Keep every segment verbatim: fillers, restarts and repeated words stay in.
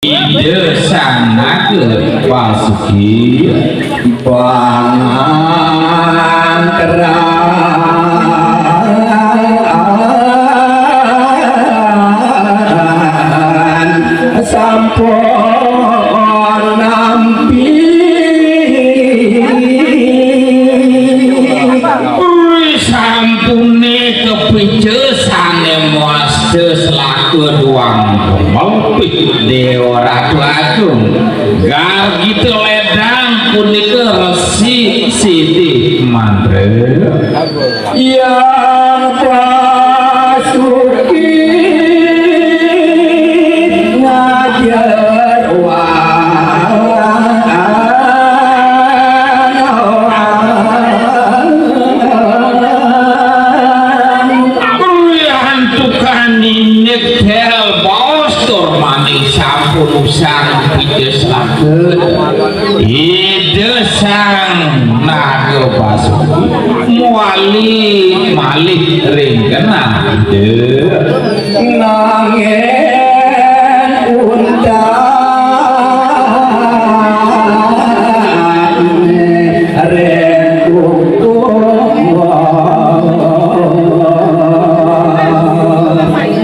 Ida Sang Naga Basuki. Panganteran sampun nampi. Ui, sampune kepica sane muasta selaka duang kemel, Dewa Ratu Agung. Gargita ledang punika Resi Siti Mantra. Yang Basuki ngajar wang. Antukan ninik kel baos tur maning sampun usang pides laku. Ida Sang Naga Basuki muali malih ring genah Ida. Nanging untat ring kungkung.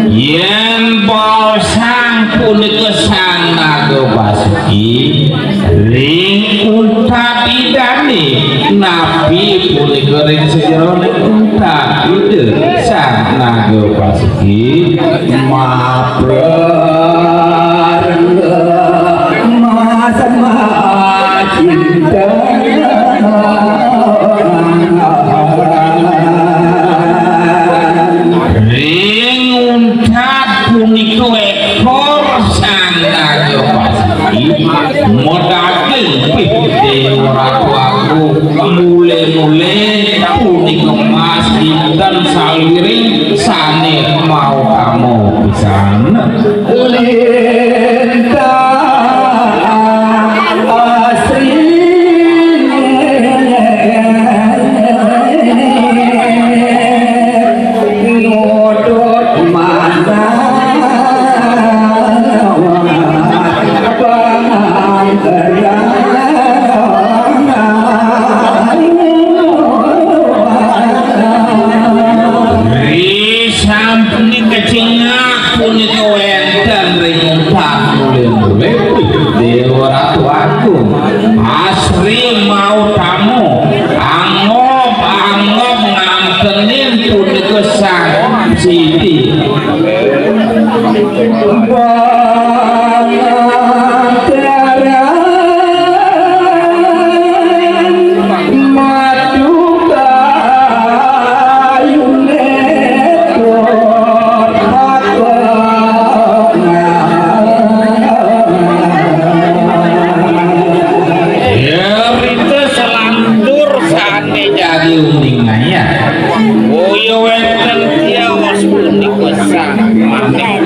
Yen baosang punika Sang Naga Basuki, ring untat Idane, napi punika ring sajeroning untat Ida Sang Naga Basuki, maprengga masma cinta. Ring untat punika ekor Sang Naga Basuki, madaging pih Dewa Ratu Agung, mule-mule punika mas dinten sawiring sane mautama pisan. Lintang asri nudut manah panganteran. Ri sampune kecingak punika wenten ring untat mule-mule Dewa Ratu Agung. Asri mautama, angob-angob ngantenin punika Sang Siti. Panganteran madu kayune tur. Rita selantur sane jagi uning ngayah. Boya wenten tios punika sang maneh.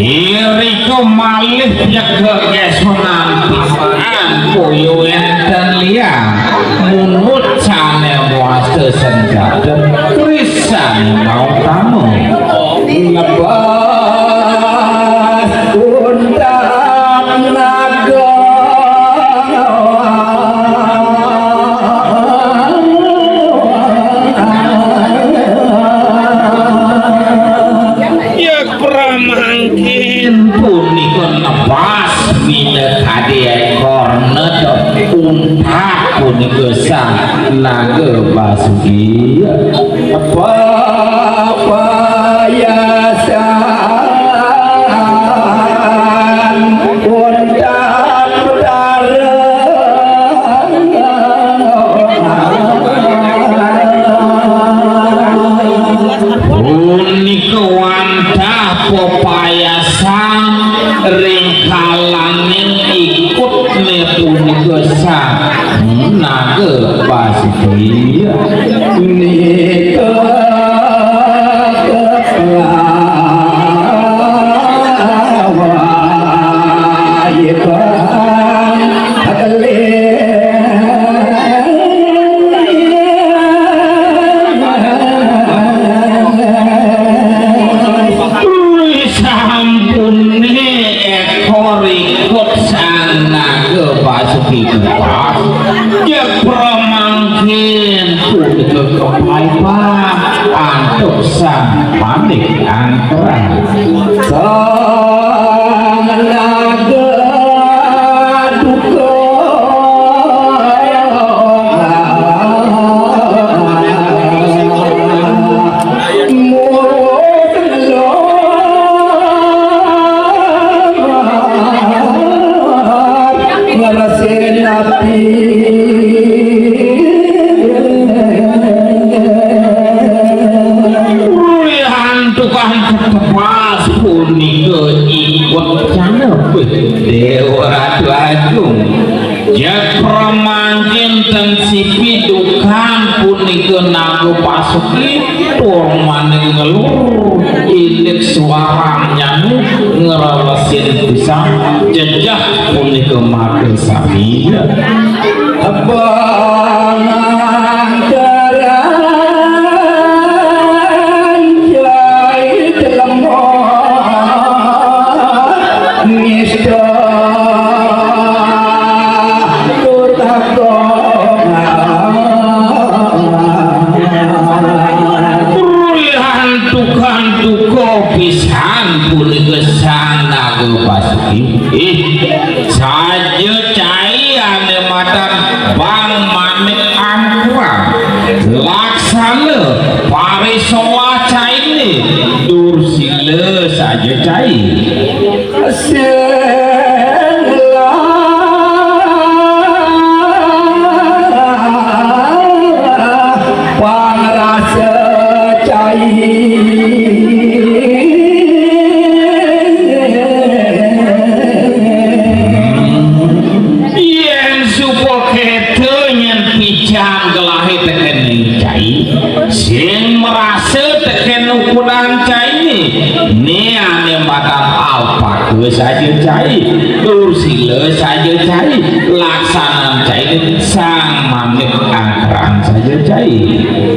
Irika malih nyegek Yasmananti. Ampoyo enten liang. Munut sane muasta senjata, keris sane mautama. Nebas untat naga. Ya pramangkin punika nebas minakadi ekor ned untat punika Sang Naga Basuki. Papayasan untat Punika wantah pepayasan ring kalaning ikutne punika Sang Naga Basuki. Nika Antuk sang manik angkran. Sang naga duka. Ngerasin api. Rulihan tukang ketepas punika ikut canepih Dewa Ratu Agung. Jek pramangkin ten sipi dukan punika Naga Basuki tur maning ngelur indik suarannyané ngrelesin pisan jejeh punika maka sami. Abang angkaran jait lemah nista tur takon. Rulihan tukang duka pisan punika Sang Naga Basuki. Ih, saja cai ané madan Bang Manik Angkran. Laksana parisolah cainé, dursila saja cai. Sing lah pangrasa cai. Yén suba kéto nyén pican gelahé tekéning cai, sing marasa tekén ukudan cainé, né ané madan alpaka saja cai, dursila saja cai, laksanan cainé sang manik angkran saja cai.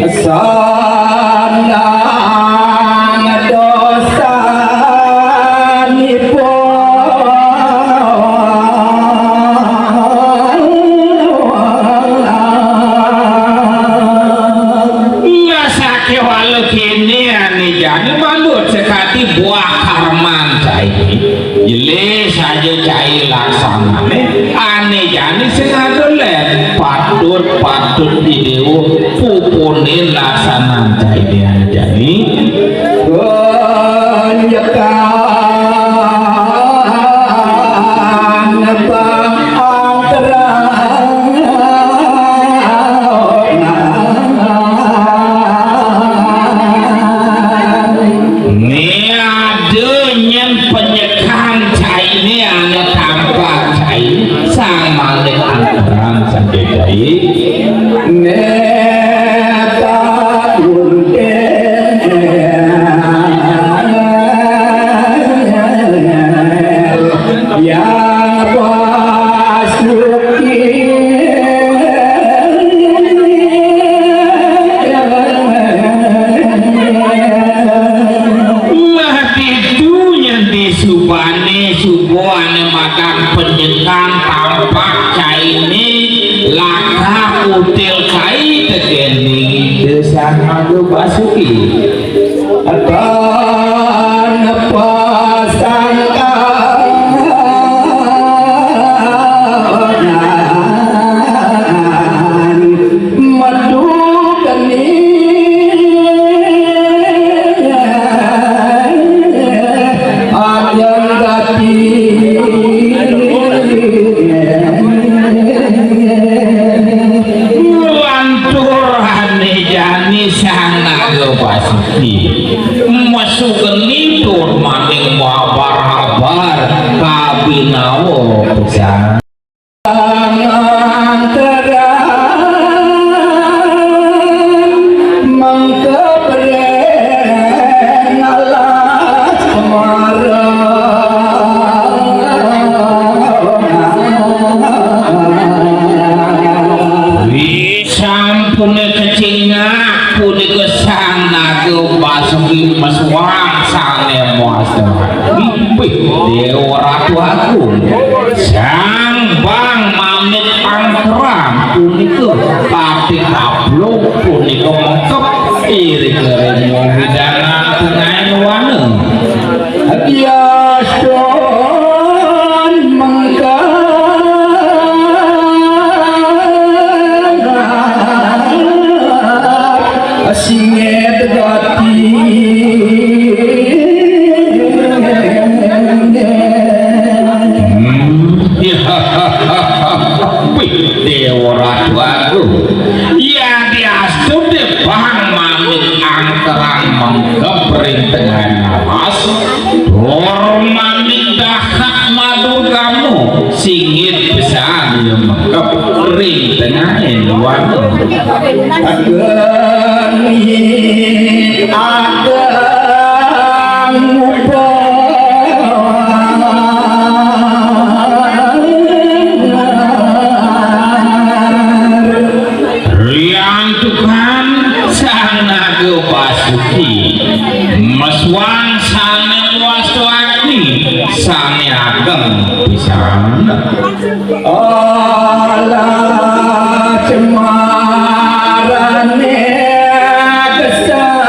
Sandang dosanipun. Nah, sakéwala kéné ané jani manut sakadi buah karman cai. Jelé saja cai laksanané, ané jani sing ada lén. Patut, patut idéwa pupunin laksanan cainé ané jani. Gonjekan bang angkran. Né ada nyén penyekan cainé ané tampak cai, sang manik angkran saja cai. Né tak mungkin. Yang Basuki. Lah ditu nyén disubané suba ané makan penyekan tampak cainé lakar util cai tekéning Ida Sang Naga Basuki. Tan pasangkan metu geni ajan gati. Lanturane jani Sang Naga Basuki, mesugeni tur maning mabar-habar kabinawa pisan. Terang mengkebreng alas kemara. Sampune kecingak punika Sang Naga Basuki mesuang sane muasta. Inggih, Dewa Ratu Agung. Sang Bang Manik Pangkeran punika, Patih Tablung punika mengkep Iri kering wewidangan tungain wana. Diaston mengkap singit gati. Hmm. Wih, Dewa Ratu Agung. Ya diastu debang manik angkerang mengkep ring tengah alas. Tur manik dahak madur kamu. Singit pisan ya mengkep ring tengah alas. Ageng, ageng, Riantukan Sang Naga Basuki, mesuang sane luas wani, sane ageng pisan. Alah cemarane kesal.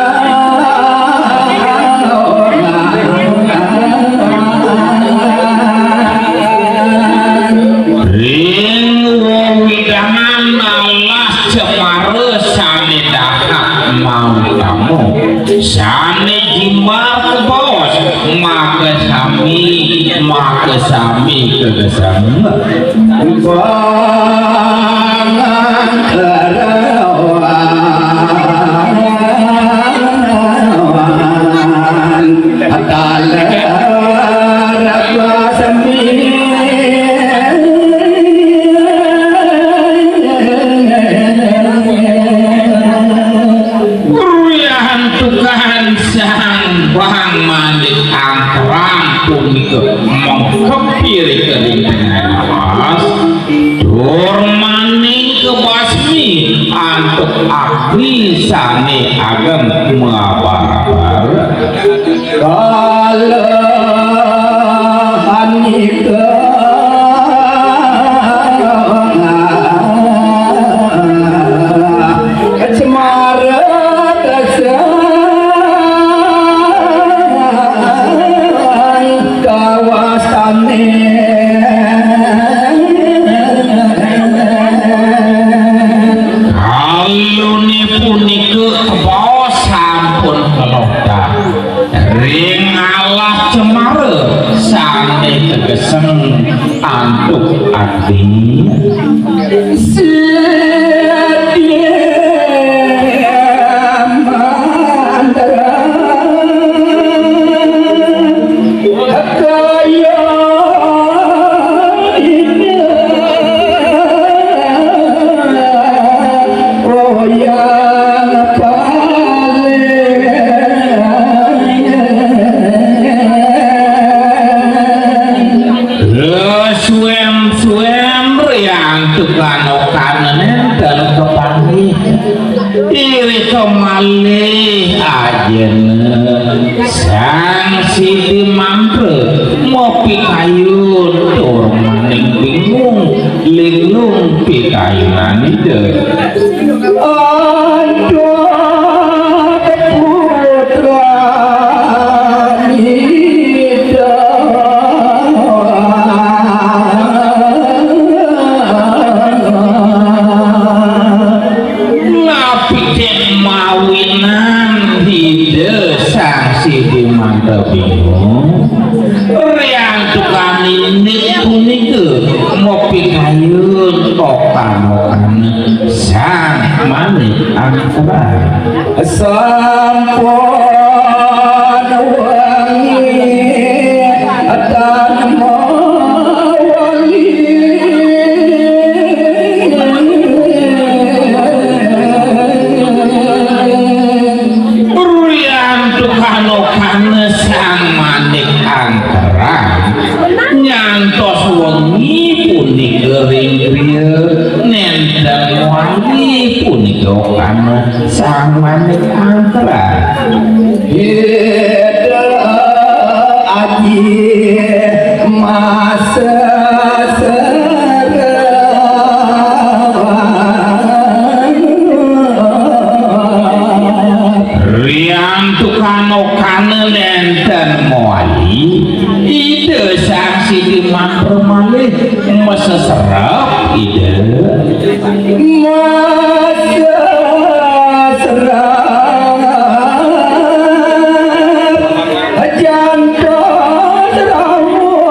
Ring wewidangan alas cemara sane dahak mautama, sane jimbar kabaos, makasami, makasami kageseng. Pangan karawan. Ruyantukan sang Bang Manik Angkerang punika mengkep ring tengah alas, tur maning kabasmi antuk agni sane ageng mabar-abar. Kalahanika Cemara kesang kawastane. Kalune punika kabaos sampun kaloktah. Ring alah cemara sane kageseng antuk ati. Sedia mantra kaya Suem-suem riantukan okane nenten kepanggih. Irika malih ajeng Sang Sidi Mantra mapikayun tur maning bingung linglung pikayunan Ida. Aduh, putra Ida. Napi ten mawinan Ida Sang Sidi Mantra bingung? Riantukan indik punika mapikayun okan-okan Sang Manik Angkara. Sampun wengi tan mawali. Riantukan okan Sang Manik Angkara nyantos wengi punika ring griya nenten wali punika okan Sang Manik Angkara. Ida Aji Masa Sera. Manukane nenten mawali, Ida Sang Sidi Mantra malih maseserep, Ida. Maseserep jantos rawuh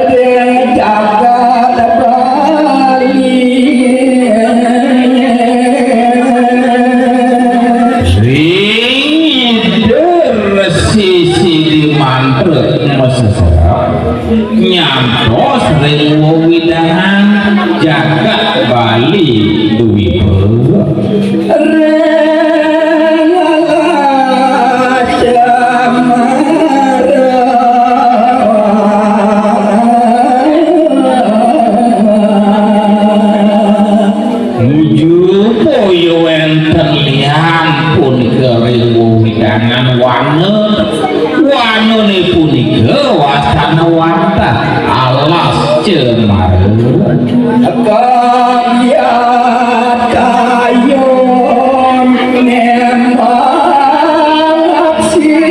ring jagat Bali. Ring Ida Resi Sidi Mantra maseserep nyantos ring wewidangan jagat Bali Dwipa. Ring alas Cemara. Nuju boya wenten lian punika ring wewidangan wana. Wanane punika wastane wantah alas Cemara. Kayat kayun nembang aksi.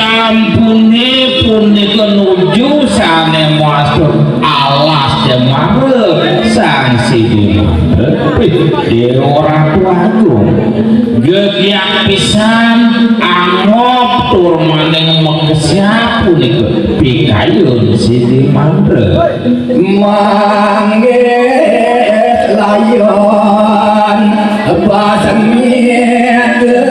Risampune punika nuju sane matur alas Cemara Sang Sidi Mantra. Wih, Dewa Ratu Agung. Gegiat pisan angob tur maning makesiab punika pikayun Sidi Mantra. Manggih layon basengit.